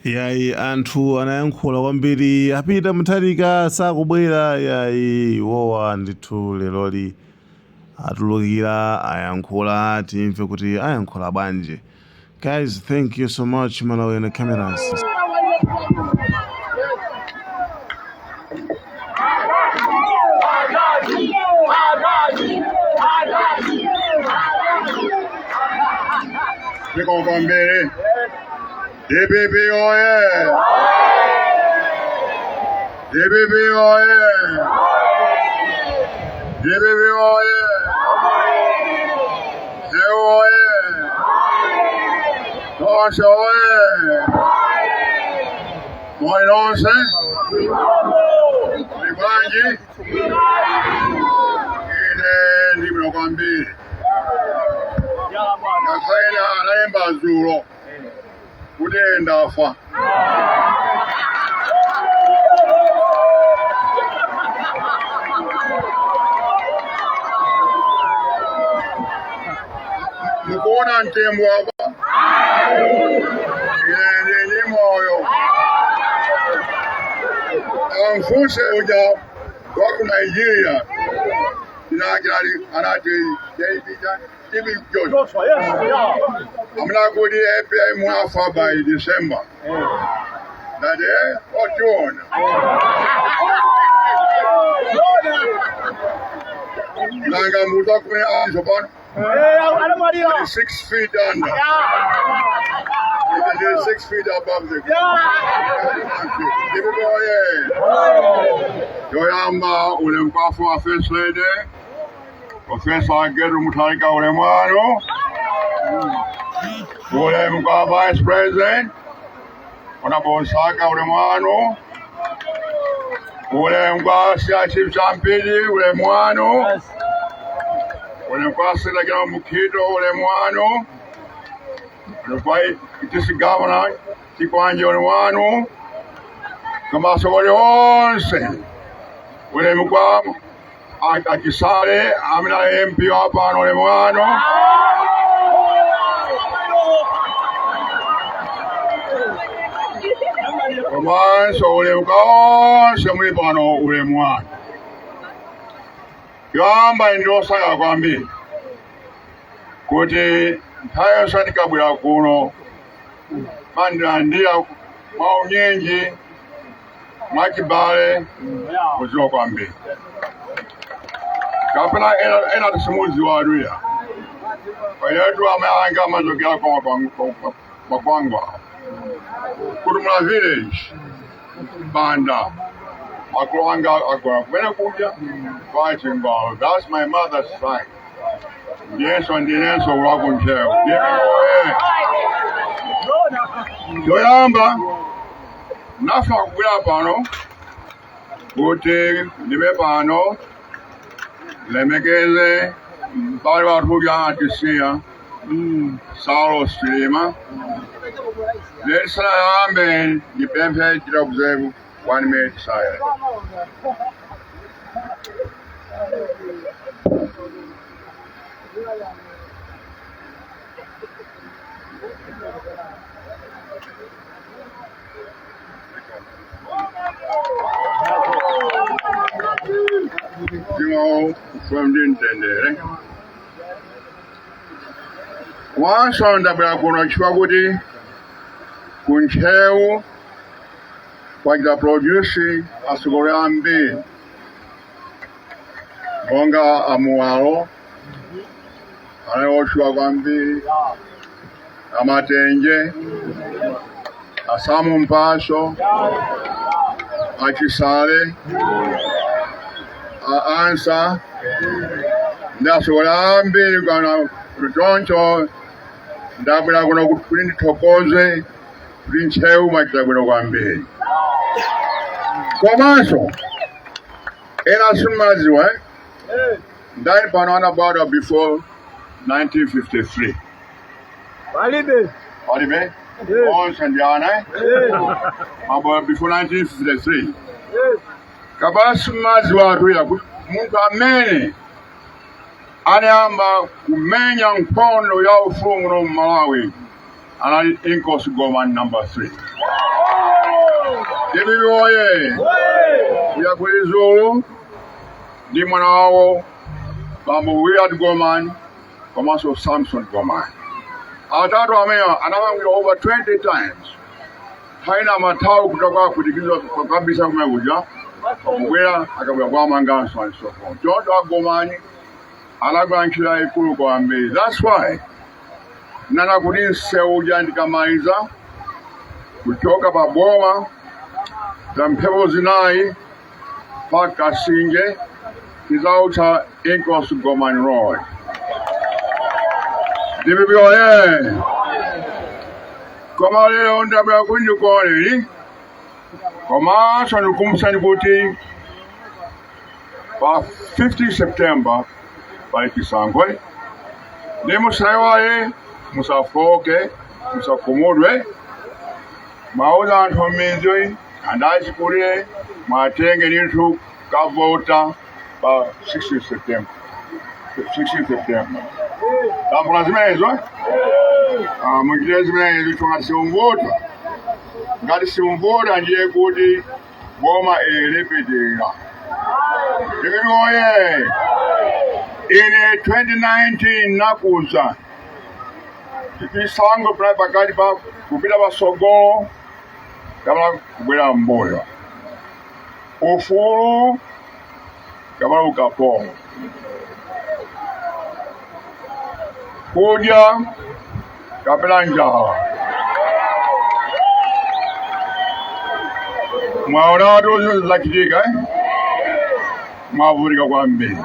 Yayi, anthu anayankhula kwambiri, a Peter Mutharika sakubwera. Yayi, iwowa ndithu leroli atulukira, ayankhula. Timve kuti ayankhula bwanji. Guys, thank you so much. Malawi Cameras. Zikomo kwambiri. DPP oye! DPP oye! DPP oye! Ntcheu oye! Tonse oye! Moni nonse? Muli bwanji? Ine ndili bwino kwambiri. Ngakhale analemba dzulo kuti ndafa. Mukuona mtembo apa? Ine ndili moyo. Amfunse uja wa ku Nigeria tinakirali anati TB Joshua amuna kuti APM afa by December ndati otiona nanga muta kumene ali tsopano. Anamwalira. 6 feet under. It is 6 feet above the ground. DPP oye! Yoyamba, ulemu kwa First Lady, Professor Gertrude Mutharika, ulemu wanu. Ulemu kwa Vice President, Honorable Msaka, ulemu wanu. Ulemu kwa Sir Chief Champidi, ulemu wanu. Ulemu kwa Secretary General Mukhito, ulemu wanu. Ulemu kwa District Governor Chikwanje, ulemu wanu. Komanso kuli onse, ulemu kwa Achisale amene ali MP wapano, ulemu wanu. Komanso ulemu kwa onse muli pano, ulemu wanu. Yoyamba, ndi osangalala kwambiri kuti nthawi yonse ndikabwera kuno mandilandira mwaunyinji, mwachibale, kudziwa kwambiri. Kapena ena tisimudziwa aduya kwenetu amayi anga amachokera kwa Makwangwa, Kutumula village, Banda. Makolo anga agona kumene kuja kwa Chingwalo. That's my mother's side. Ndiyenso ndinenso wa ku Ntcheu. Oye! Choyamba, nafa kubwera pano kuti ndibe pano lemekeze m'bale wathu uja atisiya, Saulos Chilima. Ndisanayambe, ndipemphe tita observe one minute silence. Mzimu uuse ndi mtendere. Komanso ndabwera kuno chifukwa kuti ku Ntcheu kwachita produce atsogoleri ambiri monga a Muwalo, anali otchuka kwambiri, a Matenje, a Sam Mpasu, a Chisale, a Ansah ndi atsogoleri ambiri kana. Choncho ndabwera kuno kuti ndithokoze kuti Ntcheu mwachita bwino kwambiri. Komanso ena simumadziwa, eh? Ndani pano anabadwa before 1953? Palibe. Palibe? Onse ndi ana, eh? Mabwa before 1953? Kapena simumadziwa atuya kuti munthu amene anayamba kumenya nkhondo ya ufulu muno mu Malawi anali Inkosi Gomani number 3? DPP oye! Kuya kuli Zulu ndi mwana wawo bambo Willard Gomani komanso Samson Gomani. Atatu amenewa anamangidwa over 20 times. Nthawi amathawa kuta kwakutikizwa kwakambisa kumene kuja akubwera akabwera kwamanganso and so forth. Choncho agomani anagwira ntchito yayikulu kwambiri. That's why nana kuti msewu uja ndikamaliza kuchoka pa boma za mphepo zinayi mpaka Kasinje tizautcha Inkosi Gomani Road. DPP oye! Koma lero ndabwera kuti ndikuoneni komanso ndikukumbutsani kuti pa 15 September pali chisankho ndi musayiwale, musafoke, musakhumudwe. Mwauza anthu m'midzi andachikulire mwatenge ndithu kavota pa 16 September, 16 September. Tamvula zimenezo? Ah, muchite zimenezo chongati simumvota, ngati simumvota ndiye kuti boma ilipitirira. DPP oye! Ine 2019 nakuza chisankho panali pakati pa kupita patsogolo kapena kubwera mbuyo, ufulu kapena ukapolo, kudya kapena njala. Mwaonatu zonse zachitika, eh? Mwavutika kwambiri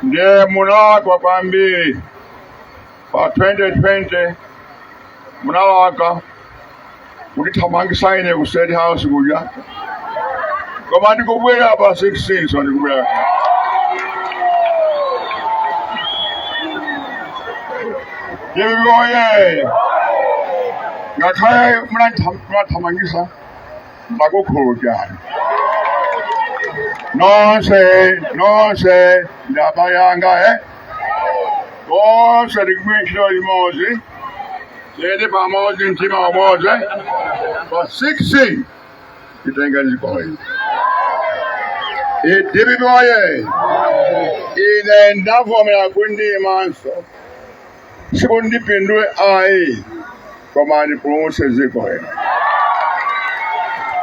ndiye munalakwa kwambiri pa 2020, munalakwa kutithamangisa ine ku State House kuja, koma ndikubwera pa 16, so ndikubwera. DPP oye! Ngakhale munathamangisa, ndakukhululukirani nonse, nonse ndi abale anga, eh? Tonse tikugwira ntchito limodzi, tiyende pamodzi, mtima umodzi. Pa 16 titenga dziko ili. DPP oye! Ine ndavomera kuti ndiyimanso, sikuti ndipindule ayi, koma ndipulumutse dziko lino.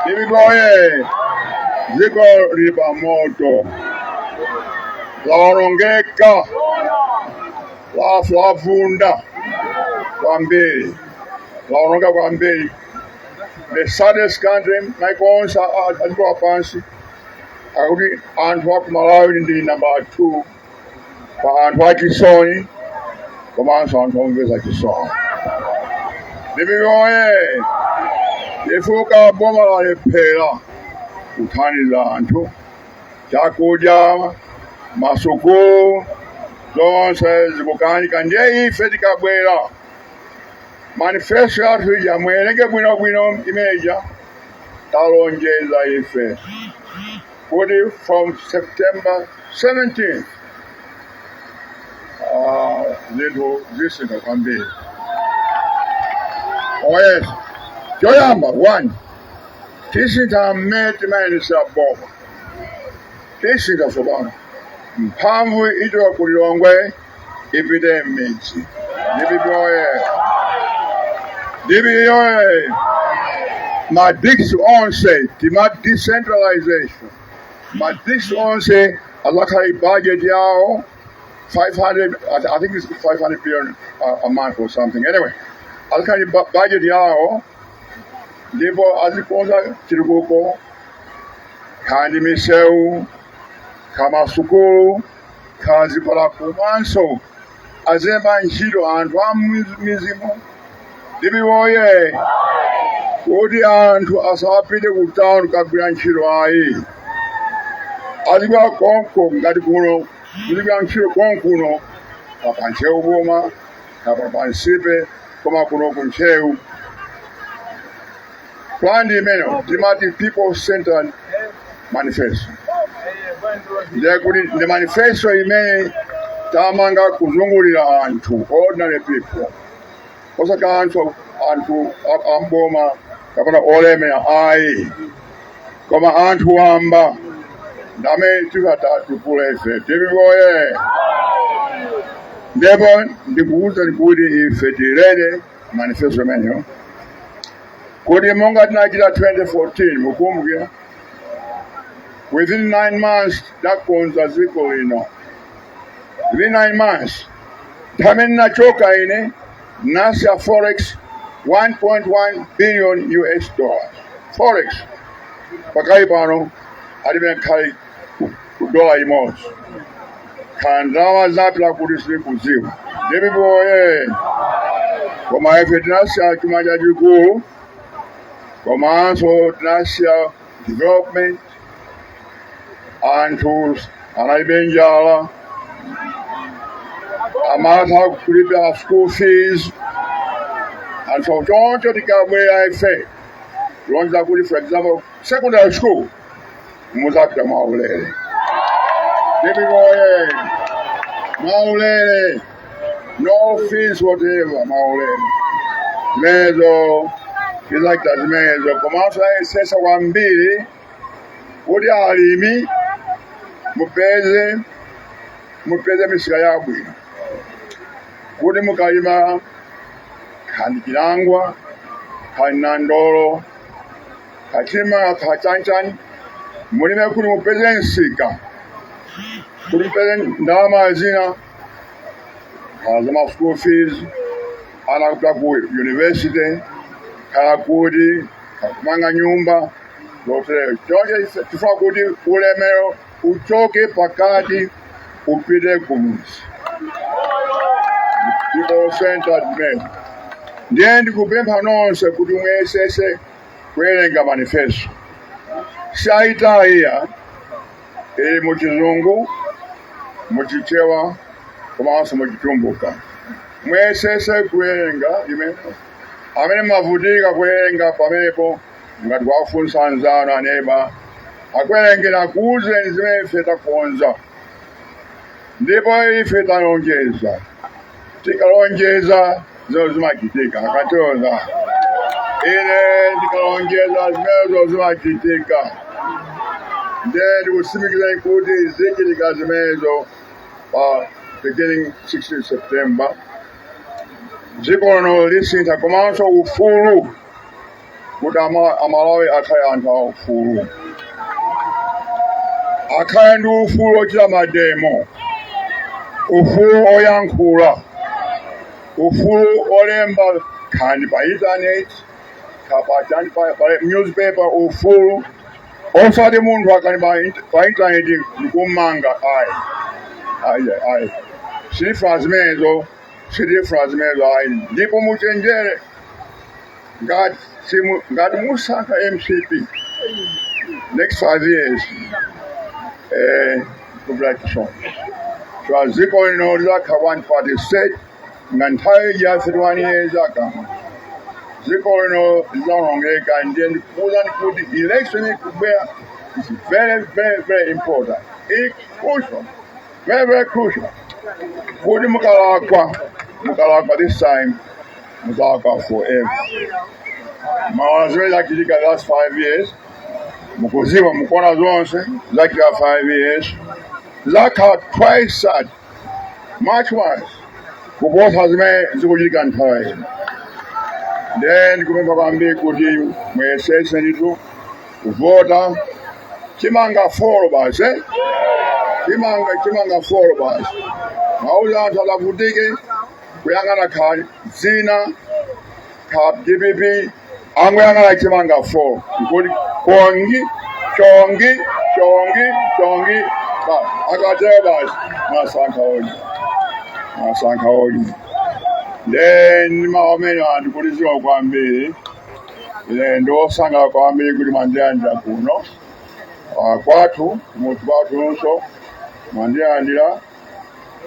DPP oye! Dziko lili pa moto, lawonongeka, lavunda kwambiri, lawonongeka kwambiri. The saddest country maiko onse a dziko lapansi akuti anthu aku Malawi ndi number 2 pa anthu achisoni komanso anthu omvetsa chisoni. DPP oye! Chifukwa boma lalephera kuthandiza anthu, chakudya, masukulu, zonse zikukanika. Ndiye ife tikabwera, manifesto yathu ija muwerenge bwinobwino imeneja. Talonjeza ife kuti from September 17th zinthu zisintha kwambiri. Oh yes, choyamba one, tisintha mmene timayendetsera boma. Tisintha tsopano, mphamvu ichoka ku Lilongwe ipite m'midzi. DPP oye! DPP oye! Ma district onse tima decentralization, ma district onse azakhala budget yawo 500, I think it's 500 billion a month or something. Anyway, azakhala budget yawo ndipo azikonza chitukuko, kandi misewu, kamasukulu, kazipatala, komanso azilemba ntchito anthu a m'midzimo. DPP oye! Kuti anthu asapite ku town kagwira ntchito ayi, azigwira konko ngati kuno, kuzigwira ntchito konkuno pa Ntcheu boma kapa pa Nsipe, koma kuno ku Ntcheu. Plan imeneyo timati people centered manifesto, ndiye kuti ndi manifesto imene tamanga kuzungulira anthu, ordinary people, osati anthu amboma. kapena olemera ayi, koma anthu wamba ndamene tikatatukula ife. DPP oye! Ndipo ndikuwuzani kuti ife tilere manifesto imeneyo, kuti monga tinachita 2014, mukumbukira, within 9 months takonza dziko lino. Within 9 months, pamene nachoka ine, nasiya forex 1.1 billion US dollars forex. Pakali pano alibe nkhali ku dola imodzi. Khala ndalama zapita kuti silikudziwa. DPP oye! Koma ife tinasiya chuma chachikulu, komanso tinasiya development. Anthu analibe njala, amatha kulipira school fees. Anthu choncho tikabwera ife kulonjeza kuti, for example, secondary school muzapita mwaulere. DPP oye! Mwaulere, no fees whatever, mwaulere. Zimenezo tizachita zimenezo. Komanso ayesesa kwambiri kuti alimi mupeze misika yabwino, kuti mukalima khani chinangwa, khani nandolo, kachima, kachanchani, mulime kuti mupeze msika, kuti mupeze ndalama zina, khala za ma school fees, ana kupita ku university, khala kuti kumanga nyumba zotero. Choncho tifuna kuti ulemero uchoke pakati upite kumuzi, people centered men. Ndiye ndikupempha nonse kuti muyesese kuwerenga manifesto. Siyaitaliya, ili muchizungu, muchichewa komanso muchitumbuka. Muyesese kuwerenga imene. Amene mavutika kuwerenga, pamenepo ngati kwafunsa anzanu, aneba akuwerengera, kuwuzeni zimene ife takonza. Ndipo ife talonjeza, tikalonjeza zimene zimachitika. Akatoza ine ndikalonjeza zimenezo zimachitika. Ndiye ndikutsimikizani kuti zichitika zimenezo pa beginning 16 September. Dziko lino lisintha, komanso ufulu, kuti Amalawi akhale anthu a ufulu, akhale ndi ufulu ochita mademo, ufulu oyankhula, ufulu olemba khani pa internet, kapachani pa newspaper, ufulu osati munthu akani pa internet ndikumanga, ayi, ayi, ayi. Sitifuna zimenezo, sitifuna zimenezo, ayi. Ndipo muchenjere, ngati ngati musankha MCP next 5 years, kubla chisoni so dziko lino lizakhala one party state nga nthawi ya 31 years akama. Dziko lino lizaonongeka. Ndiye ndikuwuzani kuti election ikubwera is very, very, very important. It's crucial, very, very crucial, kuti mukalakwa, mukalakwa this time, muzalakwa forever. Maona zimene zachitika last 5 years, mukuziwa, mukuona zonse zachitika 5 years, zakhala twice that, much worse kuposa zimene zikuchitika nthawi ino. Then ndikupempha kwambiri kuti muyesese ndithu kuvota chimanga 4 basi, eh? Chimanga, chimanga 4 basi. Mauza anthu asavutike kuyang'ana kha dzina kha DPP, angoyang'ana chimanga 4, nkuti kongi chongi chongi chongi ba akatero basi, mwasankha odi, mwasankha odi. Then mawu amene anthu kuti ziwa kwambiri, ine ndiosangalala kwambiri kuti mwandilandira kuno. Ah, kwathu kumudzi kwathunso mwandilandira.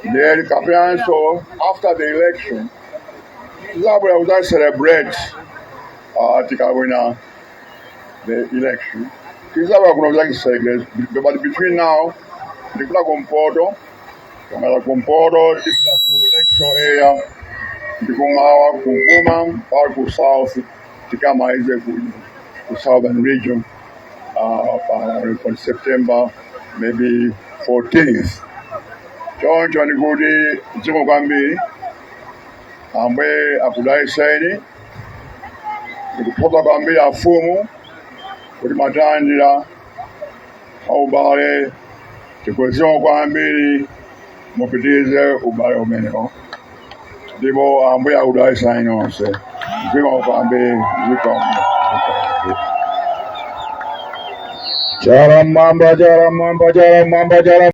Then kapenanso after the election tizabwera kuza celebrate. Tikawina the election tizabwera kuno kuza celebrate, but between now ndikupita kumpoto, kangala kumpoto tipita ku electoral area, ndikumawa kuvuma mpaka ku south. Tikamalize ku Southern Region pa September maybe 14th. Choncho ndikuti zikomo kwambiri, Ambuye akudalitseni. Ndikuthokoza kwambiri afumu kuti mwatilandira aubale, tikuziwa kwambiri, mupitirize ubale umenewo ndipo Ambuye akudalitseni nonse. Zikomo kwambiri, zikomo. Chala mwamba, chala mwamba, chala mwamba, chala.